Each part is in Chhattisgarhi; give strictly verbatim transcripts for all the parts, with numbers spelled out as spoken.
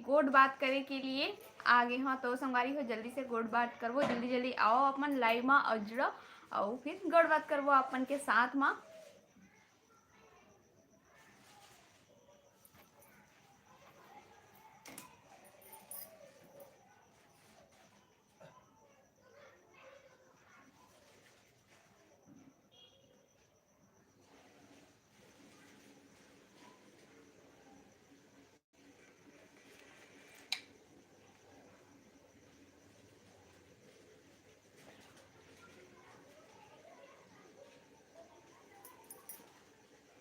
गोठ बात करे के लिए आ गे हव। तो संगवारी हो, जल्दी से गोठ बात करबो, जल्दी जल्दी आओ अपन लाइव मा और जुड़ो, और फिर गोठ बात करबो अपन के साथ मा।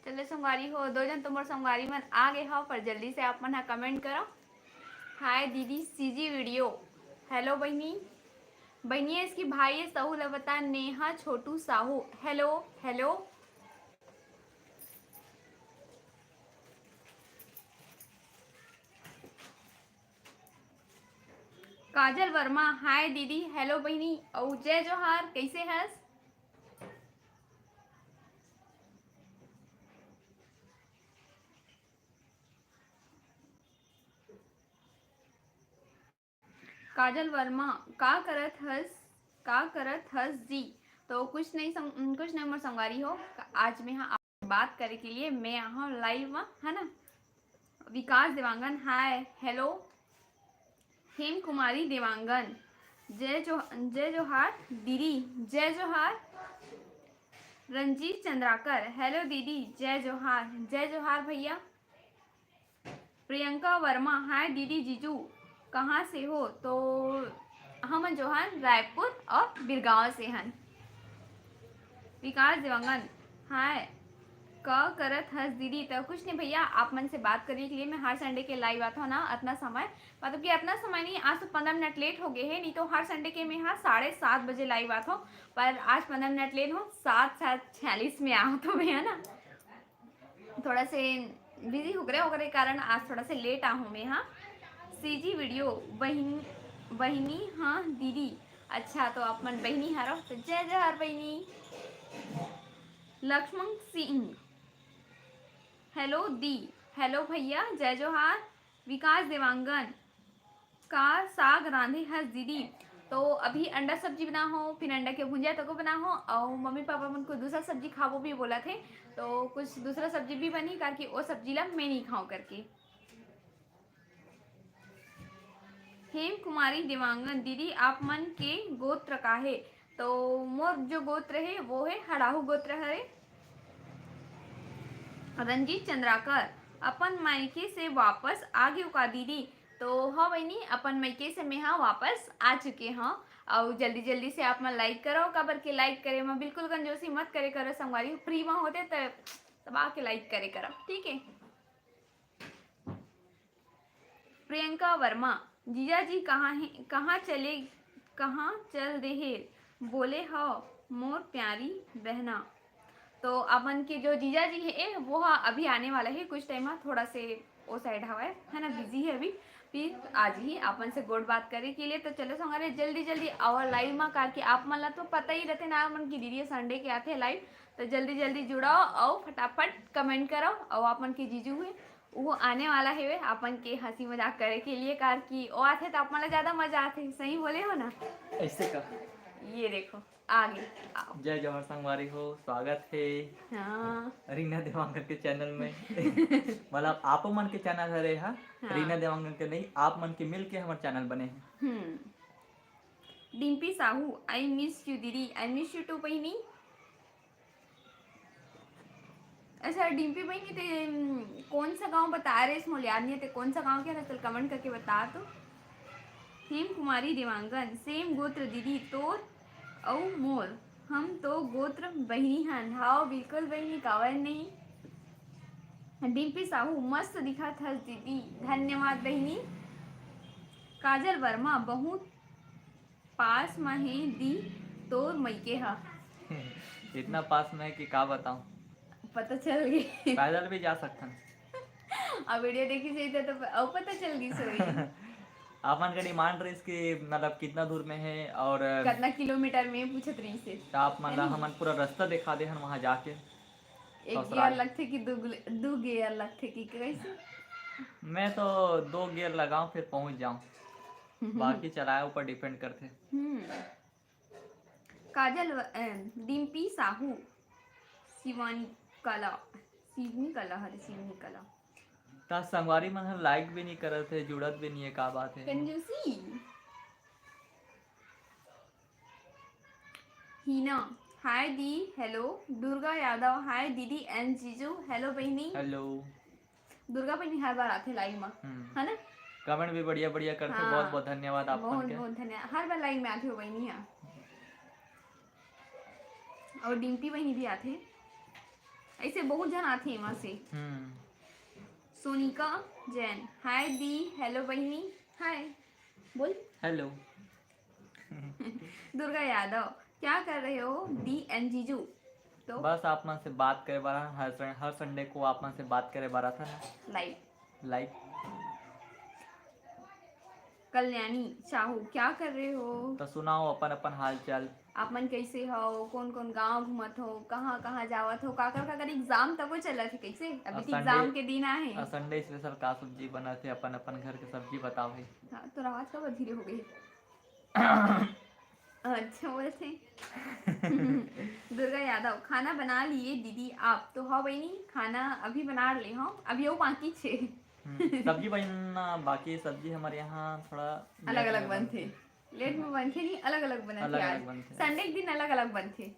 चलो संगवारी हो, दो झन तो मोर संगवारी मन आ गे हव, पर जल्दी से आप मन ह कमेंट करो। हाय दीदी, सीजी वीडियो। हेलो बहिनी, बहिनी इसकी भाई ये सहू ल बता, Neha Chhotu Sahu. Hello, hello. Kajal Verma, hi दीदी। हेलो बहिनी, अउ जय जोहार, कैसे हस? काजल वर्मा, का करत हस, का करत हस जी? तो कुछ नहीं सं-, कुछ नहीं मोर संगवारी हो, आज मैं हा आप बात करे के लिए मैं आहा लाइव में, है ना। विकास देवांगन, हाय, हेलो। हेम कुमारी देवांगन, जय जो-, जय जोहार दीदी, जय जोहार। रंजीत चंद्राकर, हेलो दीदी, जय जोहार, जय जोहार भैया। प्रियंका वर्मा, हाय दीदी जीजू, कहाँ से हो? तो हमन जो हन रायपुर और बिरगांव से हन। विकास देवांगन, हाय, का करत हस दीदी? तो कुछ नहीं भैया, आप मन से बात करने के लिए मैं हर संडे के लाइव आता हूँ ना, अतना समय, मतलब कि अतना समय नहीं, आज तो पंद्रह मिनट लेट हो गए है, नहीं तो हर संडे के मैं हाँ साढ़े सात बजे लाइव आता हूँ, पर आज पंद्रह मिनट लेट हो, सात, सात छियालीस में आता हूँ मैं, है ना। थोड़ा से बिजी हो गए, ओकरे कारण आज थोड़ा से लेट आहूँ मैं। हाँ, सीजी वीडियो बहिन, बहिनी, हाँ दीदी। अच्छा, तो आप मन बहिनी हरो, तो जय जोहार बहिनी। लक्ष्मण सिंह, हेलो दी, हेलो भैया, जय जोहार। विकास देवांगन, का साग रांधे हस दीदी? तो अभी अंडा सब्जी बना हो, फिर अंडा के भुंजिया तको बना हो, और मम्मी पापा मन को दूसरा सब्जी खाबो भी बोला थे, तो कुछ दूसरा सब्जी भी बनी, करके वो सब्जी ला मैं नहीं खाऊं करके। हेम कुमारी देवांगन, दीदी आप मन के गोत्र का हे? तो मोर जो गोत्र है वो है हड़ाहू गोत्र हरे। रंजीत चंद्राकर, अपन मायके से वापस आ गेव का दीदी? तो हाँ बहिनी, अपन मायके से मैं हाँ वापस आ चुके हूँ। और जल्दी जल्दी से आप मन लाइक करो, काबर के लाइक करे में बिल्कुल कंजूसी मत करे करो संगवारी, फ्री में होते तो दबा के लाइक करे करो, ठीक है। प्रियंका वर्मा, जीजा जी कहाँ है, कहाँ चले, कहाँ चल देहे, बोले हव मोर प्यारी बहना। तो अपन के जो जीजा जी है वो हा अभी आने वाला है कुछ टाइम में, थोड़ा से वो साइड हवा है, है ना, बिजी है अभी, फिर आज ही अपन से गोठ बात करे के लिए। तो चलो संगवारी, जल्दी जल्दी आवा लाइव में, करके आप मन ला तो पता ही रहते ना मन की दीदी संडे के आते लाइव, तो जल्दी जल्दी जुड़ाओ और फटाफट कमेंट करो। और आप मन के जीजू है वो आने वाला है अपन के हंसी मजाक करे के लिए, कार की वो आथे तो आप मन ला ज्यादा मजा आथे, सही बोले हो ना? ऐसे का? ये देखो, आ गए, आओ। जय जोहार संगवारी हो, स्वागत है हाँ। रीना देवांगन के चैनल में। मतलब आप मन के चैनल हरे हा, हाँ। रीना देवांगन के नहीं, आप मन के मिल के हमार चैनल बने हैं। हम्म। Dimpy Sahu, I miss you दीदी। I miss you too बहिनी। अच्छा डिम्पी बहिनी, ते हम्म, कौन सा गांव बता रहे, मोला याद नहीं है, ते कौन सा गांव के हरे, चल कमेंट करके बता तो। हेम कुमारी देवांगन, सेम गोत्र दीदी तोर अउ मोर, हम तो गोत्र बहिनी हन। हाव बिल्कुल बहिनी, काबर नहीं। डिम्पी साहू, मस्त दिखत हस दीदी, धन्यवाद बहिनी। काजल वर्मा, बहुत पास में हे दी तोर मइके ह। इतना पास में है कि का बताऊं। पता चल गई। पैदल भी जा सकथन। अब वीडियो देखी सही तो, तो अब पता चल गई सही। अपन का डिमांड रहिस कि मतलब कितना दूर में है और कितना किलोमीटर में पूछत रहिस हे। तो आप मन है ला नहीं? हमन पूरा रास्ता दिखा दे हन वहाँ जाके। एक ससुराल। गियर लगथे कि दू गियर लगथे कि कैसे? मैं तो दो गियर लगाऊं, फिर पहुंच जाऊं। बाकी चलाए ऊपर डिपेंड करथे। हम्म। काजल व-, अ, डिम्पी साहू, शिवानी कला, शिवनी कला, हरे शिवनी कला। त संगवारी मन ह लाइक भी नहीं करत हे, जुड़त भी नहीं है, का बात है? कंजूसी। हीना, हाय दी, हेलो। दुर्गा यादव, हाय दीदी एंड जीजू, हेलो बहिनी। हेलो। दुर्गा बहिनी हर बार आथे लाइव में, हम्म। है ना? कमेंट भी बढ़िया बढ़िया करथे, हाँ। बहुत बहुत धन्यवाद आप बहुत मन के। बहुत धन्यवाद, हर बार लाइव में आथे हो बहिनी हा। और डिम्पी बहिनी भी आथे, ऐसे बहुत जन आथे एमा से। हम्म। सोनिका जैन, हाय दी, हेलो बहिनी, हाय, बोल। हेलो। दुर्गा यादव, क्या कर रहे हो दी एंड जीजू? तो बस आप मन से बात करे बर, हर सं-, हर संडे को आप मन से बात करे बर आता ना। लाइव। लाइव। कल्याणी साहू, क्या कर रहे हो? तो सुनाओ अपन अपन हाल चाल। आप मन कैसे हो? कौन कौन गांव घूमत हो? कहाँ कहाँ जावत हो? काकर काकर एग्जाम तको चलत है, कैसे? अभी तो एग्जाम के दिन आहे। संडे स्पेशल का सब्जी बनत है? अपन अपन घर के सब्जी बताओ भाई। हाँ, तो रात का बधीरे हो गई। अच्छा बोलथे। दुर्गा यादव, खाना बना लिए दीदी आप? तो हाँ बहिनी, खाना अभी बना ले, हाँ, अभी वो बाकी छे। हम्म, सब्जी बनना बाकी, सब्जी हमारे यहाँ थोड़ा अलग अलग बनथे। लेट में बनथे नहीं, अलग अलग बनथे। अलग अलग बनथे। संडे के दिन अलग अलग बनथे।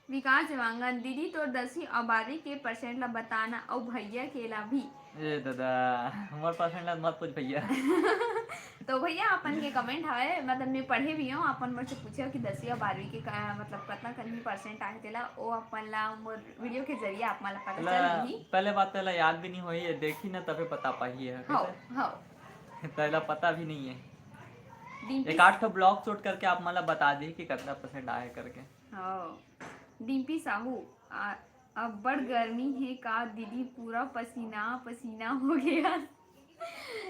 विकास देवांगन, दीदी तोर दसवीं अउ बारहवीं के परसेंट ला बताना अउ भैया के ला भी। ए दादा, मोर परसेंट ला मत पूछ भैया। तो भैया अपन के कमेंट हवे, मतलब मैं पढ़े भी हूँ, अपन मोर से पूछे कि दसवीं अउ बारहवीं के का, मतलब कतना कन परसेंट आए तेला, वो अपन ला मोर वीडियो के जरिए आप मन ला पता चल जाही। पहले बात तो ला याद भी नहीं होई है, देखी ना तबे पता पाही है। हाँ, हाँ। तेला पता भी नहीं है। एक आठ ठो ब्लॉग शूट करके आप मन ला बता दी कि कितना परसेंट आए करके। हाँ। डिम्पी साहू, आ, अब्बड़ गर्मी हे का दीदी, पूरा पसीना पसीना हो गया।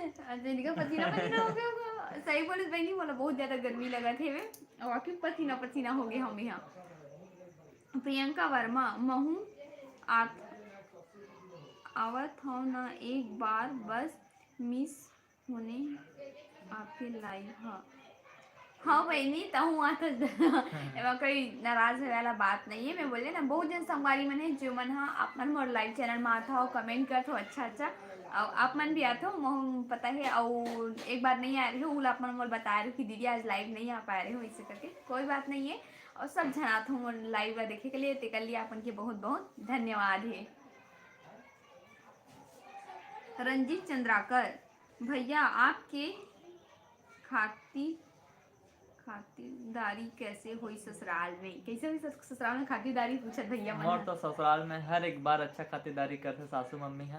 अच्छा, इनका पसीना पसीना हो गया होगा। सही बोले बहनी, मोला बहुत ज्यादा गर्मी लगत हे वे, और वाकई पसीना पसीना हो गया हम यहाँ। प्रियंका वर्मा, महू आत-, आवत हव ना एक बार, बस मिस होने आपके लाइव ह। हाँ बहिनी, तहूँ आथस। एमा कोई नाराज होए वाला बात नहीं है। मैं बोले ना, बहुत जन संगवारी मन है जो मन हा आप मन मोर लाइव चैनल में आथव, कमेंट करथव, अच्छा अच्छा। अउ आप मन भी आथव, मोहू पता है। अउ एक बार नहीं आए रहे, उला आप मन मोर बताए रहे कि दीदी आज लाइव नहीं आ पाए रहे हो, इसे करके कोई बात नहीं है। और सब जन आथव मोर लाइव ला देखे के लिए, तेकर लिए आपन के बहुत बहुत धन्यवाद है। रंजीत चंद्राकर, भैया आपके खाती, खातिरदारी कैसे होई ससुराल में? कैसे होई सस-, ससुराल में खातिरदारी पूछत भैया मन मोर ह। तो ससुराल में हर एक बार अच्छा खातिरदारी करथे सासू मम्मी ह।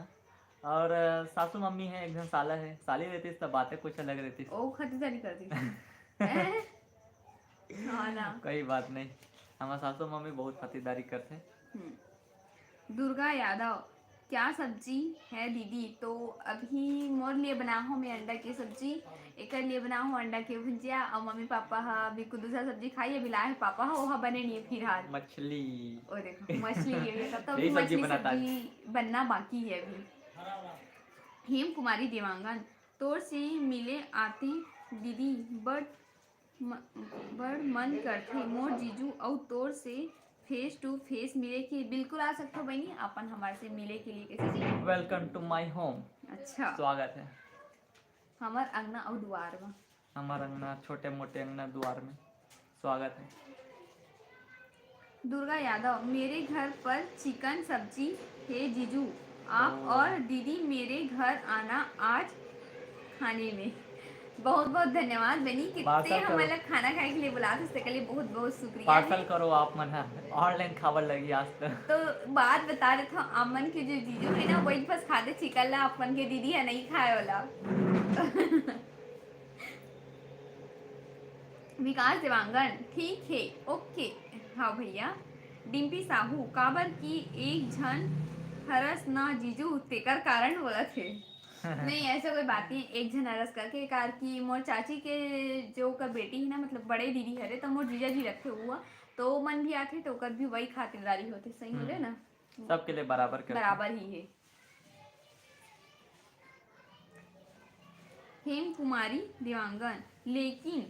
और, अ, सासू मम्मी है, एक झन साला है, साली रहतीस त बातें कुछ अलग रहतीस। ओ खातिरदारी करतीस। हाँ ना। कोई बात नहीं, हमार सासू मम्मी बहुत खातिरदारी करथे। हम्म। दुर्गा यादव, क्या सब्जी है दीदी? तो अभी मोर लिए बनाहूँ मैं अंडा के सब्जी, एकर लिए बनाहूँ अंडा के भुजिया, और मम्मी पापा हा अभी कुछ दूसरा सब्जी खाई, अभी लाए हे पापा हा, ओहा बने नहीं है फिलहाल। मछली। ओ देखो, मछली है, तब तो अभी यही सब्जी मछली बनाता है। सब्जी बनना बाकी है अभी। हेम कुमारी देवांगन, तोर से मिले आते दीदी, बड़ म-, बड़ मन करथे मोर जीजू अउ तोर से face to face मिले के। बिल्कुल आ सकथो बहिनी, अपन हमार से मिले के लिए। कैसे जी? Welcome to my home। अच्छा। स्वागत है। हमर अंगना अउ दुआर में। हमर अंगना, छोटे मोटे अंगना दुआर में स्वागत है। दुर्गा यादव, मेरे घर पर चिकन सब्जी है जीजू, आप ओ। और दीदी मेरे घर आना आज खाने में। बहुत बहुत धन्यवाद बनी कि ते parcel करो। हमन ला खाना खाए के लिए बुलात हस, तेकर लिए बहुत बहुत शुक्रिया पार्सल है। करो आप मन ह, ऑनलाइन खाबर लगी आज तो। तो बात बता रहे थे, आप मन के जो जीजू है ना, वही बस खाते चिकन ला, आप मन के दीदी है नहीं खाए वाला। विकास देवांगन, ठीक हे, ओके। हाँ भैया। डिम्पी साहू, काबर कि एक झन हरस ना जीजू, तेकर कारण बोलत हे। नहीं, ऐसा कोई बात नहीं, एक झन हरस करके, कार कि मोर चाची के जो ओकर बेटी है ना, मतलब बड़े दीदी हरे, तो मोर जीजा जी रखे हुआ, तो मन भी आथे, तो ओकर भी वही खातिरदारी होथे, सही बोले हम्म। ना? सबके लिए बराबर करथे। बराबर ही है। हेम कुमारी देवांगन, लेकिन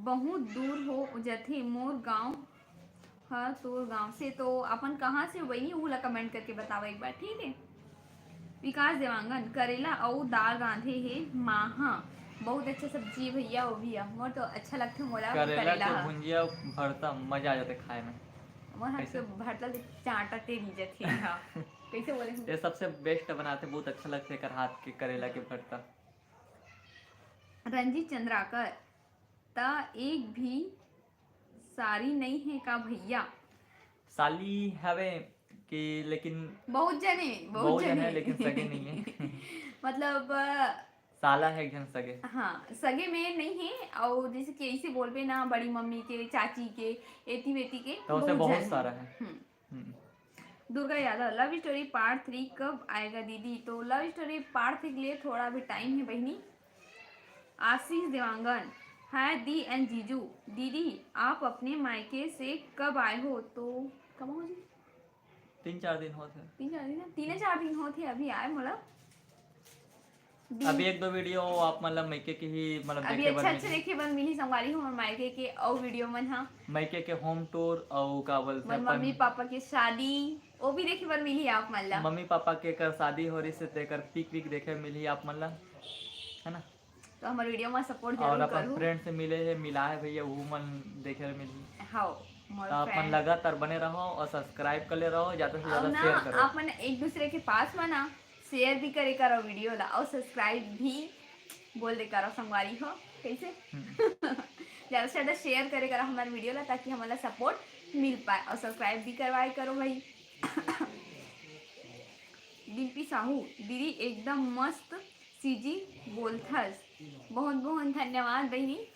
बहुत दूर हो जथे मोर गांव ह तोर गांव से। तो अपन कहाँ से हो बहिनी, उला कमेंट करके बतावा एक बार, ठीक है। विकास देवांगन, करेला अउ दाल रांधे हे माँ ह। बहुत अच्छा सब्जी है भैया, वो भी है। मोर तो अच्छा लगथे मोला करेला करेला के ह। भुंजिया भरता मजा आ जाथे खाए में। मोर हाथ कैसे? के भरता ले चाटा तेरी जथे। हाँ। कैसे बोले हम? ये सबसे बेस्ट बनाथे, बहुत अच्छा लगथे एकर हाथ के करेला के भरता। रंजीत चंद्राकर, त एक भी सारी नहीं है का भैया? साली हवे कि, लेकिन बहुत जने, बहुत बहुत जने। जने, लेकिन सगे नहीं है। मतलब, अ, साला है एक झन सगे। हाँ, सगे में नहीं है। और जैसे कि ऐसे बोलबे ना, बड़ी मम्मी के, चाची के, एती वेती के, तो उसे बहुत बहुत जन। सारा है। हम्म। हम्म। दुर्गा यादव, लव स्टोरी पार्ट थ्री कब आएगा दीदी? तो लव स्टोरी पार्ट थ्री के लिए थोड़ा अभी टाइम है बहिनी। आशीष देवांगन, हाय दी एंड जीजू। दीदी, आप अपने मायके से कब आए हो? तो कब हो जी? तीन चार दिन होत हे। तीन चार दिन, तीन चार दिन होत हे अभी आए, मतलब। दिन अभी एक दो वीडियो आप मतलब मायके के ही मतलब अभी देखे बर अच्छा अच्छा मिलही। देखे बर मिलही संगवारी हो, हमर मायके के अउ वीडियो मन हा। मायके के होम टूर अउ का बोलथे मोर अपन मम्मी पापा के शादी, वो भी देखे बर मिलही आप मन ला। मम्मी पापा के कर शादी हो रही से तेकर पिक विक देखे मिलही आप मन ला, है ना? तो हमर वीडियो में सपोर्ट और जरूर अपन करू। फ्रेंड से मिले है, मिला है भैया, वो मन देखे बर मिलही। हाँ, मोर तो अपन फ्रेंड। लगातार बने रहो और सब्सक्राइब कर ले रहो, ज्यादा से और ज्यादा ना, शेयर करो। अपन एक दूसरे के पास में ना शेयर भी करे करो वीडियो ला और सब्सक्राइब भी बोल दे करो संगवारी हो। कैसे? हम्म। ज्यादा से ज्यादा शेयर करे करो हमारे वीडियो ला, ताकि हमारा सपोर्ट मिल पाए और सब्सक्राइब भी करवाए करो भाई। डिम्पी साहू, दीदी एकदम मस्त सीजी बोलथस। बहुत बहुत धन्यवाद बहिनी।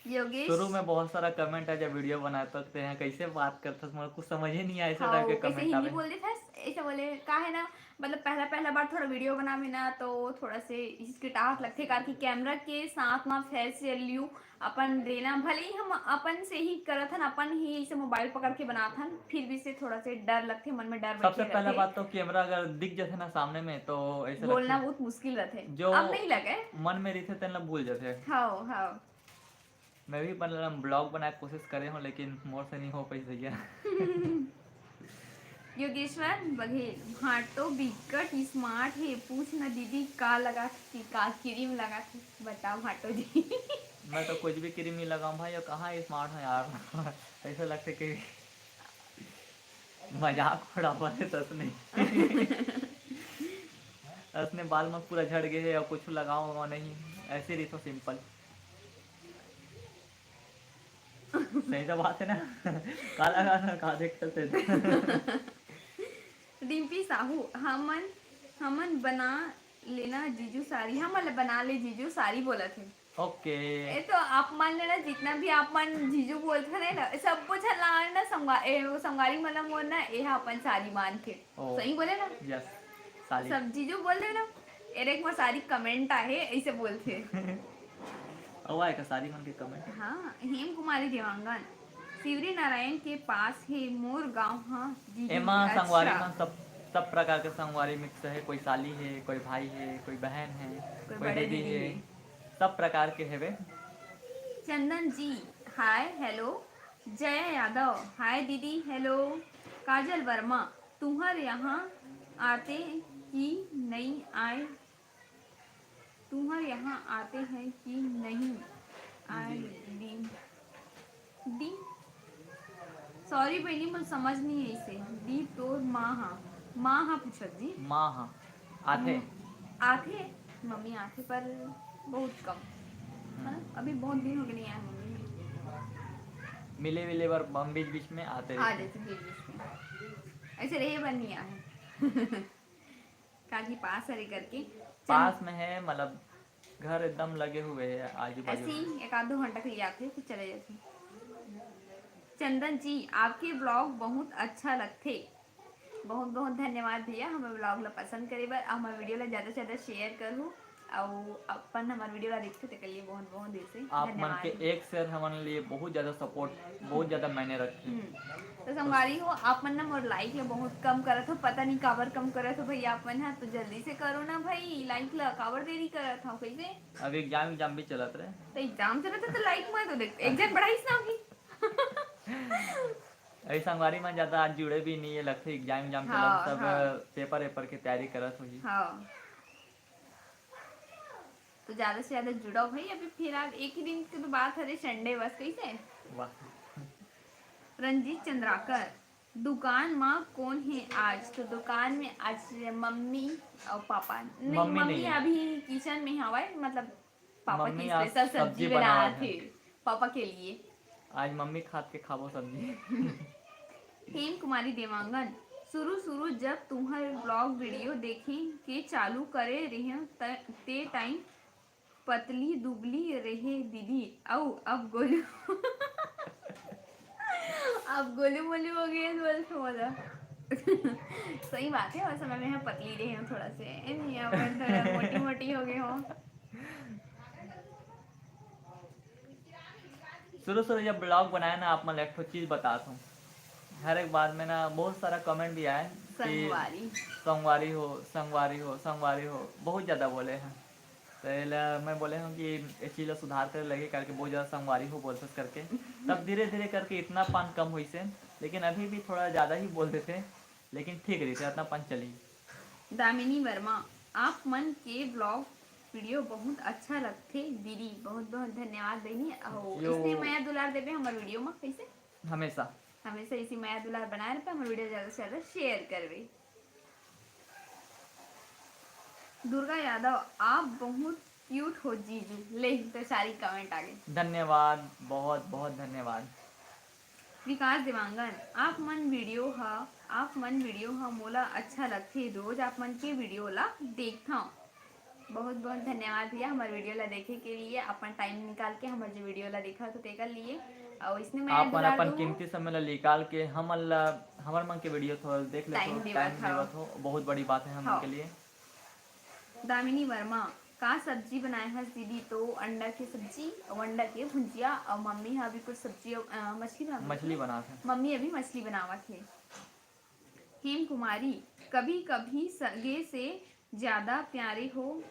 योगेश। शुरू में बहुत सारा कमेंट है, जब वीडियो बनाए तो कहते हैं, "कैसे बात करथस, मोला कुछ समझ ही नहीं आया, ऐसे हाँ, टाइप के वो कैसे कमेंट हिंदी आवे।" बोल देथस, ऐसे बोले, का है ना, मतलब पहला पहला बार थोड़ा वीडियो बनावे ना, तो थोड़ा से हिचकिचाहट लगथे, काबर कि कैमरा के साथ में फेस वैल्यू अपन देना, भले ही हम अपन से ही करत हन, अपन ही ऐसे मोबाइल पकड़ के बनात हन, फिर भी से थोड़ा से डर लगथे, मन में डर बैठे सबसे पहला रहथे। बात तो कैमरा अगर दिख जाथे ना सामने में, तो ऐसे बोलना लगथे बहुत मुश्किल रहथे। जो अब नहीं लगे। मन में रहिथे, तेन ला भूल जाथे। हाँ, हाँ। मैं भी मतलब ब्लॉग बनाए के कोशिश करे हूँ, लेकिन मोर से नहीं हो पाइस भैया। योगेश्वर बघेल, भाटो बिकट स्मार्ट हे, पूछ न दीदी का लगाथे, का क्रीम लगाथे, बता भाटो जी। मैं तो कुछ भी क्रीम नहीं लगाऊं भाई, और कहाँ स्मार्ट हो यार। ऐसा लगता है कि मजाक उड़ावत हे तसने। तसने बाल में पूरा झड़ गए हे और कुछ लगाओ वगाओ नहीं, ऐसे रही तो सिंपल। सही तो बात है ना। काला गाना का देख चलते थे। डिम्पी साहू, हमन, हमन बना लेना जीजू सारी, हमन ल बना ले जीजू सारी बोलत हे। ओके। ये तो आप मन ले ना, जितना भी आप मन जीजू बोलत हन ना, सब कुछ ला ना संगवा-, ए, वो संगवारी मन ला मोर ना, ये हा अपन सारी मानथे। ओ। सही बोले ना? यस, साली। सब जीजू बोल दे ना, एरे एक मोर सारी कमेंट आहे, ऐसे बोलथे। अउ आए का सारी मन के कमेंट? हाँ, हेम कुमारी देवांगन, शिवरी नारायण के पास हे मोर गांव ह, जीजू। एमा अच्छा। संगवारी मन सब, सब प्रकार के संगवारी मिक्स है, कोई साली है, कोई भाई है, कोई बहन है, कोई कोई बड़े दीदी दीदी है, है। सब प्रकार के हेवे। चंदन जी, हाय, हेलो। जया यादव, हाय दीदी, हेलो। काजल वर्मा, तुहर यहाँ आते कि नई आए, तुहर यहाँ आते हैं कि नहीं आए? दी, दी, सॉरी बहिनी, मोर समझ नहीं है इसे। दी तोर माँ हा, माँ हा पूछत जी। माँ हा आथे। हम्म, आथे, मम्मी आथे पर बहुत कम, है ना? अभी बहुत दिन हो गए नहीं आए मम्मी। मिले मिले बर हम बीच बीच में आते आ रहते हैं। जाते बीच बीच में, ऐसे रहे बर नहीं आए। काकी पास हरे करके। पास में है, मतलब घर एकदम लगे हुए है आजू बाजू ऐसे में। ही एक आध दो घंटा के लिए आते, फिर चले जाते। चंदन जी, आपके ब्लॉग बहुत अच्छा लगथे। बहुत बहुत धन्यवाद भैया, हमर ब्लॉग ला पसंद करे बर, हमर वीडियो ला ज्यादा से ज्यादा शेयर करू। अउ अपन हमर वीडियो ला देखथे तेकर लिए बहुत बहुत दिल से आप मन के धन्यवाद। एक शेयर हमन लिए बहुत ज्यादा सपोर्ट, बहुत ज्यादा मायने रखथे। हम्म। तो संगवारी हो, आप मन ना मोर लाइक ला बहुत कम करत हो, पता नहीं काबर कम करत हो भैया आप मन हा, तो जल्दी से करो ना भाई लाइक ला, काबर देरी करत हो कैसे? अब एग्जाम एग्जाम भी चलत रहे। तो एग्जाम चलत है तो लाइक मैं तो देख एक जन बढ़ाइस ना अभी। अभी संगवारी मन ज्यादा आज जुड़े भी नहीं है, लगथे एग्जाम एग्जाम हाँ, चलत, सब हाँ। पेपर वेपर के तैयारी करत होही। हाँ, तो ज्यादा से ज्यादा जुड़ो भाई। अभी फिलहाल एक ही दिन के तो बात हरे, संडे बस कैसे? वाह। रंजीत चंद्राकर, दुकान मा कौन है आज? तो दुकान में आज मम्मी और पापा नहीं, मम्मी मम्मी नहीं है। अभी किचन में हवय, मतलब पापा की मम्मी आज स्पेशल सब्जी सब्जी बना बना रहा थे पापा के लिए। आज मम्मी खात के खाबो सब्जी। हेम कुमारी देवांगन, शुरू शुरू जब तुम्हर ब्लॉग वीडियो देखे के चालू करे रहे ते टाइम पतली दुबली रहे दीदी, अउ अब गोलू अब गोलू मोलू हो गए बोल तो मजा। सही बात है, वैसे मैं यहाँ पतली रही हूँ थोड़ा से, ए नहीं, अब थोड़ा मोटी मोटी हो गई हूँ। शुरू शुरू जब ब्लॉग बनाए ना, आप मन एक ठो चीज बतात हूँ, हर एक बात में ना बहुत सारा कमेंट भी आए कि संगवारी। संगवारी हो, संगवारी हो, संगवारी हो, बहुत ज्यादा बोले हैं। तो एला मैं बोले हूँ कि ये चीज ला सुधार करे लगे करके, बहुत ज्यादा संगवारी हो बोलथस करके। तब धीरे धीरे करके इतना पान कम होइसे, लेकिन अभी भी थोड़ा ज्यादा ही बोल देथे, लेकिन ठीक रहिथे, इतना पान चली। दामिनी वर्मा, आप मन के ब्लॉग वीडियो बहुत अच्छा लगथे दीदी। बहुत बहुत धन्यवाद बहनी। अहो, यो। इसने मया दुलार देबे हमर वीडियो में कैसे? हमेशा। हमेशा इसी मया दुलार बनाए रहे, हमर वीडियो ज्यादा से ज्यादा शेयर करबे। दुर्गा यादव, आप बहुत क्यूट हो जीजू। ले तो सारी कमेंट आ गई। धन्यवाद, बहुत बहुत धन्यवाद। विकास देवांगन, आप मन वीडियो ह आप मन वीडियो ह मोला अच्छा लगथे, रोज आप मन के वीडियो ला देखथव। बहुत बहुत धन्यवाद भैया हमर वीडियो ला देखे के लिए, अपन टाइम निकाल के हमर जो वीडियो ला देखा तो तेकर लिए। और इसने मैं आप मन अपन कीमती समय ला निकाल के हमन ला, हमर मन के वीडियो थोड़ा देख ले, टाइम देवत देवत हो, बहुत बड़ी बात है हमन के लिए। दामिनी वर्मा, का सब्जी बनाए हस दीदी? तो अंडा के सब्जी और अंडा के भुंजिया, और मम्मी हा अभी कुछ सब्जी, अ, मछली बना मछली बनात है। मम्मी अभी मछली बनावत है। हेम कुमारी, कभी कभी सगे से ज्यादा प्यारे हो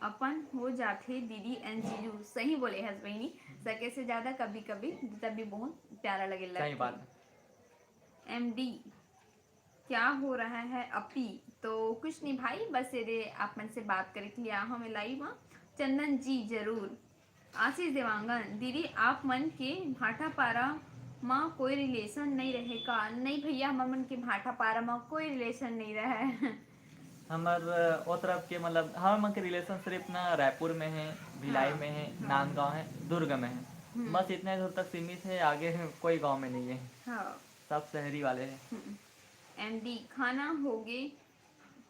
अपन हो जाथे दीदी एंड जीजू। सही बोले हस बहनी, सगे से ज्यादा कभी कभी तब भी बहुत प्यारा लगे। सही बात है। एमडी, क्या हो रहा है अपी? तो कुछ नहीं भाई, बस ये दे आप मन से बात करे के लिए आ हमें लाइव में। चंदन जी जरूर। आशीष देवांगन, दीदी आप मन के भाटापारा म कोई रिलेशन नहीं रहे का? नहीं भैया, हमर मन के भाटापारा म कोई रिलेशन नहीं रहे। हमर ओ तरफ के मतलब हमर मन के रिलेशन सिर्फ ना रायपुर में है, भिलाई हाँ, में है, हाँ। नांदगांव है, दुर्ग में है। हम्म। बस इतने दूर तक सीमित है, आगे कोई गांव में नहीं है, हाँ। सब शहरी वाले हैं। हम्म। एमडी, खाना होगे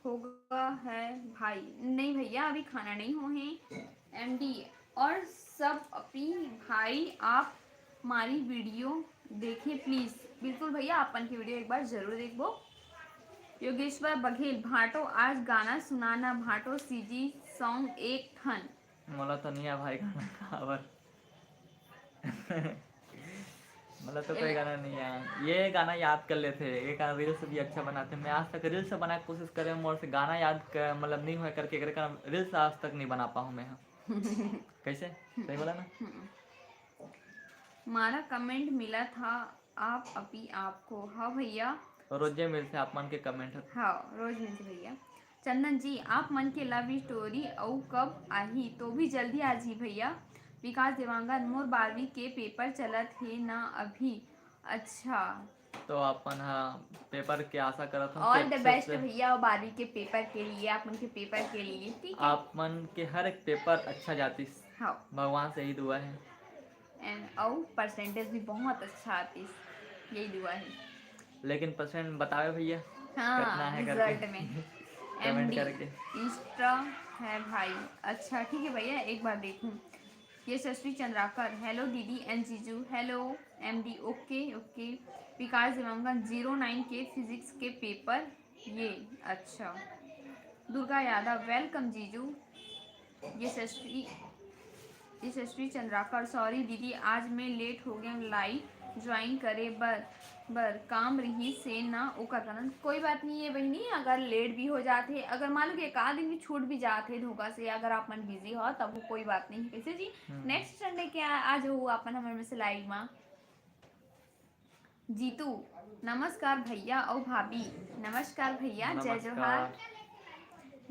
होगा है भाई? नहीं भैया, अभी खाना नहीं हो है। एमडी, और सब अपी भाई आप हमारी वीडियो देखें प्लीज। बिल्कुल भैया, अपन की वीडियो एक बार जरूर देखबो। योगेश्वर बघेल, भाटो आज गाना सुनाना, भाटो सीजी सॉन्ग एक ठन। मोला तो नहीं आ भाई गाना काबर। मतलब तो कोई गाना नहीं आया। ये गाना याद कर लेते, ये गाना रील्स भी अच्छा बनाते। मैं आज तक रील्स बनाए के कोशिश करे, मोर से गाना याद कर, मतलब नहीं हुआ करके एकरे कारण रील्स आज तक नहीं बना पाऊँ मैं। कैसे? सही बोला ना? हम्म। मारा कमेंट मिला था आप अभी आपको। हाँ भैया। रोजे मिलते आप मन के कमेंट। हाँ, रोज मिलते भैया। चंदन जी, आप मन के लव स्टोरी अउ कब आही? तो भी जल्दी आ जी भैया। विकास देवांगन, मोर बारहवीं के पेपर चलत हे ना अभी। अच्छा। तो अपन हा पेपर के आशा करत हूँ ऑल कि द अच्छे बेस्ट से भैया, बारहवीं के पेपर के लिए, आप मन के पेपर के लिए, ठीक है? आप मन के हर एक पेपर अच्छा जातिस, हाँ। भगवान से ही दुआ है। एंड अउ परसेंटेज भी बहुत अच्छा आतिस, यही दुआ है। लेकिन परसेंट बतावे भैया, हाँ, कितना है रिजल्ट करके। में। कमेंट एमडी करके। इंस्टा है भाई। अच्छा, ठीक है भैया, एक बार देखूं। यशस्वी चंद्राकर, हेलो दीदी एंड जीजू। हेलो एमडी, ओके ओके। विकास देवांगन, जीरो नाइन के फिजिक्स के पेपर ये। अच्छा। दुर्गा यादव, वेलकम जीजू। यशस्वी, यशस्वी चंद्राकर, सॉरी दीदी, आज मैं लेट हो गया लाइव ज्वाइन करे बर, बर काम रही से ना, ओकर कारण। कोई बात नहीं है बहिनी, अगर लेट भी हो जाते, अगर मान लो कि एक आध दिन भी छूट भी जाते धोखा से, अगर आप मन बिजी हो तब वो कोई बात नहीं है। कैसे जी, हम्म। नेक्स्ट संडे के आ, आ जाओ अपन हमर में से लाइव में। जीतू, नमस्कार भैया अउ भाभी। नमस्कार भैया, जय जोहार। नमस्कार।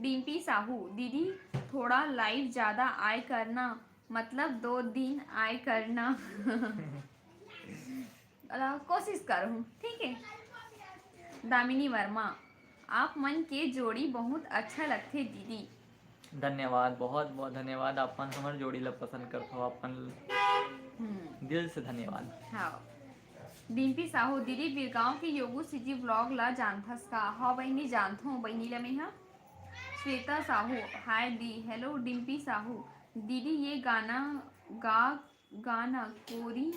डिम्पी साहू, दीदी थोड़ा लाइव ज्यादा आय करना, मतलब दो दिन आय करना। अला, कोशिश करूँ, ठीक है। दामिनी वर्मा, आप मन के जोड़ी बहुत अच्छा लगथे दीदी। धन्यवाद, बहुत बहुत धन्यवाद। आप मन हमर जोड़ी ला पसंद करथव, आप मन हम्म। दिल से धन्यवाद। हाँ। डिम्पी साहू, दीदी बिरगांव के योगू सीजी ब्लॉग ला जानथस का? हाँ बहिनी, जानथों बहिनी ला मैं हा। श्वेता साहू, हाय दी, हेलो डिम्पी साहू। दीदी ये गाना गा, गाना कोरी,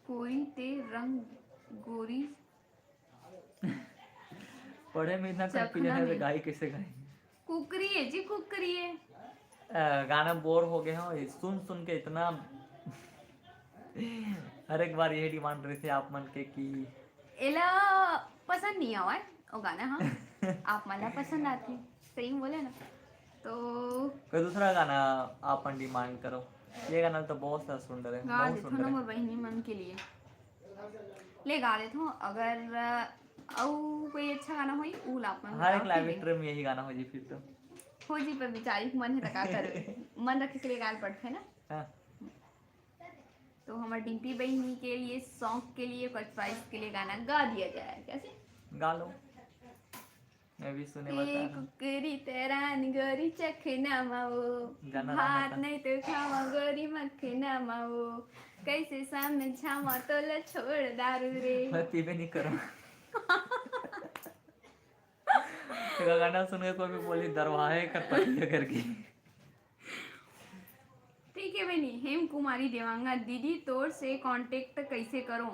कोरी ते रंग गोरी। पढ़े में इतना चखना confusion है, तो में। गाई कैसे गाई? कुकरी है जी, कुकरी है। अ, गाना बोर हो गए हो, ये सुन सुन के इतना। हर एक बार यही डिमांड रहिथे आप मन के कि एला पसंद नहीं आवा है, वो गाना, हाँ। आप मन ला पसंद आथे, सही में बोले ना। तो कोई दूसरा गाना आप मन डिमांड करो, ये गाना तो बहुत सारा सुन रहे हैं, गा बहुत देथो सुन ना रहे हैं। मोर बहिनी मन के लिए। ले गा देथो, अगर, अ, अउ कोई अच्छा गाना होई, उ ला अपन हर एक बताओ, ठीक है? लाइव ट्रीम में यही गाना हो जी फिर तो। हो जी, पर बिचारी के मन है तो का करबे? मन रखे के लिए गाल पड़थे ना। हाँ। तो हमर डिम्पी बहिनी के लिए, शौक के लिए, ओकर चॉइस के लिए गाना गा दिया जाए, कैसे? गा लो, मैं भी सुने ए बता रहा हूँ। कुकरी तेरान गोरी चखना माओ, गाना भात रहा था। नहीं तो खावा गोरी मखना माओ, कैसे समझावा तोला छोड़ दारू रे। मैं पीबे नहीं करूँ। तेरा गाना सुन के कोई भी बोली दरवाहे कर पतिया करके। ठीक है बहनी, हेम कुमारी देवांगन, दीदी तोर से कांटेक्ट कैसे करूं?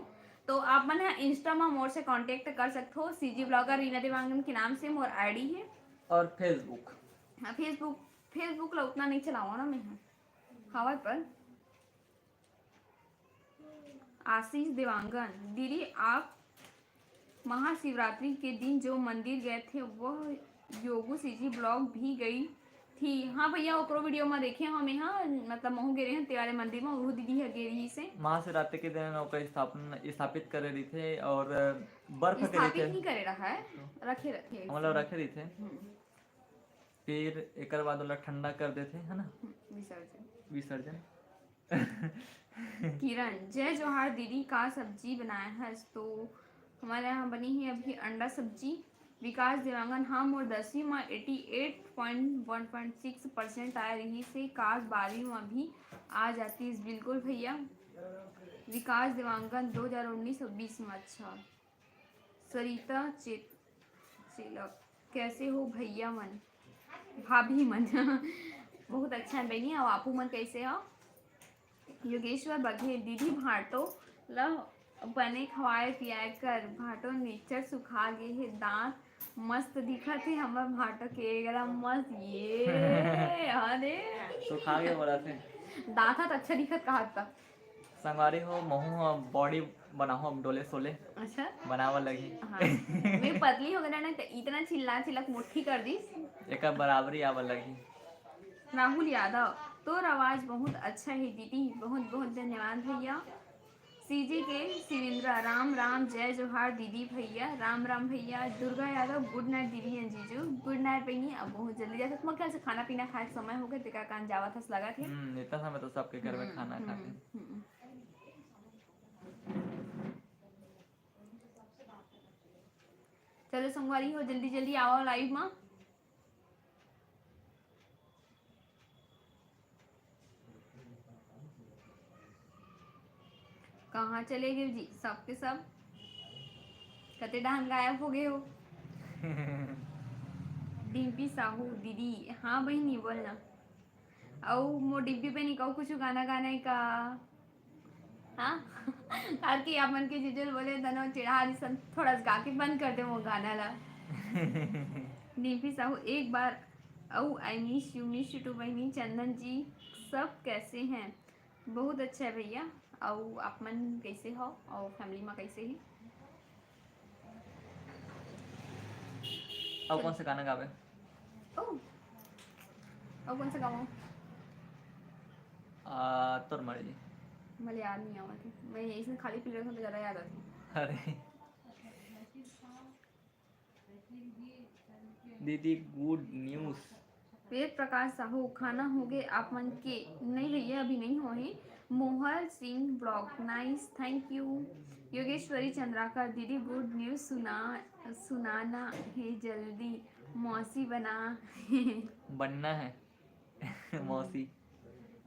तो आप मन ह इंस्टा मा मोर से कांटेक्ट कर सकथो। सीजी ब्लॉगर रीना देवांगन के नाम से मोर आईडी है। और फेसबुक। हाँ, फेसबुक, फेसबुक ला उतना नहीं चलाओ ना मैं ह। हवा पर आशीष देवांगन, दीदी आप महाशिवरात्रि के दिन जो मंदिर गए थे, वह योगू सीजी ब्लॉग भी गई थी। हाँ भैया, ओकरो वीडियो में देखे हमें, हाँ, मतलब महू गे रहे हैं तेवारे मंदिर में, वो दीदी है गे रही से। महाशिवरात्रि के दिन ओकर स्थापन, स्थापित करे रहिथे और बर्फ के स्थापित रहिथे। नहीं करे रहा है, रखे, रखे। मतलब रखे रहिथे। हम्म। फिर एकर बाद ओला ठंडा कर देथे, है ना? हम्म, विसर्जन। विसर्जन। किरण, जय जोहार दीदी, का सब्जी बनाए हस? तो हमारे यहाँ बनी है अभी अंडा सब्जी। विकास देवांगन, हाँ, मोर दसवीं में एटी एट पॉइंट वन पॉइंट सिक्स परसेंट आए रही से, काश बारहवीं में भी आ जातीस। बिल्कुल भैया। विकास देवांगन, दो हज़ार उन्नीस और बीस में, अच्छा। सरिता चेत-, चेलक, कैसे हो भैया मन, भाभी मन? बहुत अच्छा है बहनी, और आपू मन कैसे हो? योगेश्वर बघेल, दीदी भांटो ल बने खवाए पियाए कर, भांटो नेचर सुखा गे हे, दांत मस्त दिखत हे हमर भांटो के, एकदम मस्त। ये अरे सुखा गे बोला थे। दांत हाथ अच्छा दिखत कहा था। संगवारी हो, महू ह बॉडी बनाहूं अब डोले सोले। अच्छा। बनावा लगही। हाँ। मैं पतली हो गया ना, तो इतना चिल्ला चिल्ला के मोटी कर दी। एकर बराबरी आवा लगही। राहुल यादव, तोर आवाज बहुत अच्छा है दीदी, बहुत बहुत धन्यवाद भैया। सीजी के शिवेंद्रा, राम राम, जय जोहार दीदी भैया, राम राम भैया। दुर्गा यादव, गुड नाइट दीदी एंड जीजू। गुड नाइट बहनी, अब बहुत जल्दी जाथस, मोर ख्याल से खाना पीना खाए के समय हो गए, तेकर कारण जावत हस लगत हे। हम्म, इतना समय तो सबके घर में हम्म, खाना खाते हम्म, हैं। हम्म। चलो संगवारी हो, जल्दी जल्दी आओ लाइव में। कहाँ चले गए जी सबके सब? कते डहान गायब हो गए हो? डिम्पी साहू दीदी, हाँ बहनी बोलना। अउ मोर डिम्पी बहनी कहू कुछ गाना गाना है का? हाँ। ताकि आप मन के जीजू ल बोले तनो चिढ़ा दिसन, थोड़ा सा गा के बंद कर दे वो गाना ला। डिम्पी साहू एक बार अउ I miss you, miss you too बहिनी। चंदन जी, सब कैसे हैं? बहुत अच्छा है भैया। अउ आप मन कैसे हो? अउ family में कैसे ही? अउ कौन सा गाना गावे? ओ, अउ कौन सा गाऊं? आ, तोर मर्जी। मोला याद नहीं आवत है। मैं यही से खाली पी लेथों तो ज्यादा याद आती। अरे। दीदी, good news। वेद प्रकाश साहू, खाना होगे आप मन के? नहीं भैया, अभी नहीं होहे। मोहर Singh vlog, nice, thank you। Yogeshwari Chandrakar, दीदी, good news सुना, सुनाना है जल्दी, मौसी बना। बनना है। मौसी।